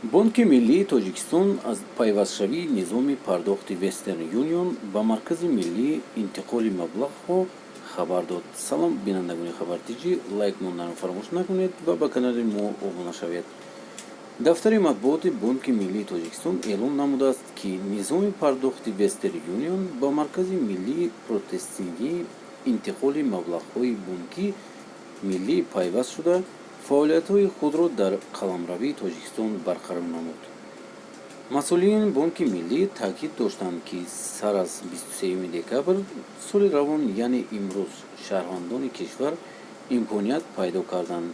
Бонки миллии Тоҷикистон аз пайвастшавии низоми пардохти Вестерн Юнион ба Маркази миллии интиқоли маблағҳо хабар дод. Салом, бинандагони Хабар Тҷ, лайк монданро фаромӯш накунед ва ба канали мо обуна шавед. Дафтари матбуоти Бонки миллии Тоҷикистон эълон намудааст, ки низоми пардохти Вестерн Юнион ба Маркази миллии процессингии интиқоли маблағҳои Бонки Миллӣ пайваст шуда, фаъолиятҳои худро дар қаламрави Тоҷикистон барқарор намуд. Масъулини Бонки Миллӣ таъкид доштанд, ки сар аз 23 декабр соли равон, яъне имрӯз, шаҳрвандони кишвар имконият пайдо карданд,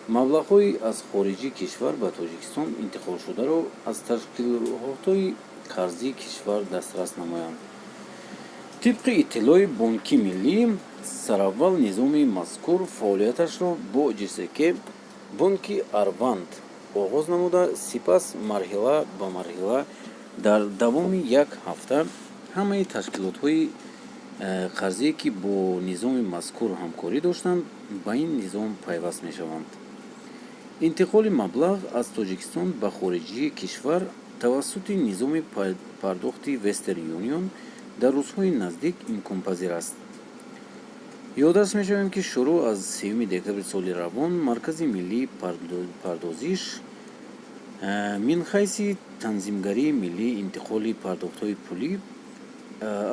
маблағҳои аз хориҷи кишвар ба Тоҷикистон интиқолшударо аз ташкилотҳои қарзии кишвар дастрас намоянд. Тибқи иттилои Бонки Миллӣ, сараввал низоми мазкур фаъолияташро бо ҶСК Бонки Арванд оғоз намуда, сипас марҳила ба марҳила дар давоми як ҳафта ҳамаи ташкилотҳои қарзие, ки бо низоми мазкур ҳамкорӣ доштанд, ба ин низом пайваст мешаванд. Интиқоли маблағ аз Тоҷикистон ба хориҷи кишвар тавассути низоми пардохти Вестерн Юнион дар рӯзҳои наздик имконпазир аст. Ёдрас мешавем, ки шурӯъ аз 3 декабри соли равон Маркази миллии пардозиш минҳайси танзимгарии миллии интиқоли пардохтҳои пулӣ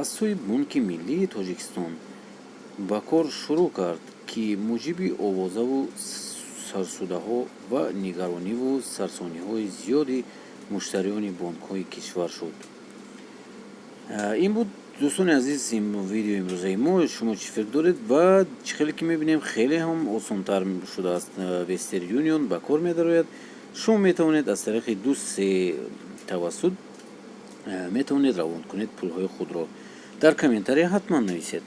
аз сӯи Бонки Миллии Тоҷикистон ба кор шурӯъ кард, ки муҷиби овозаву сарсудаҳо ва нигарониву сарсониҳои зиёди муштариёни бонкҳои кишвар шуд. Ин буд, дӯстони азиз, видеои имрӯзаи мо. Шумо чӣ фикр доред? Ва чӣ хеле ки мебинем, хеле ҳам осонтар шудааст. Вестерн Юнион ба кор медарояд. Шумо метавонед аз тариқи ду се тавассут метавонед равон кунед пулҳои худро. Дар комментария ҳатман нависед.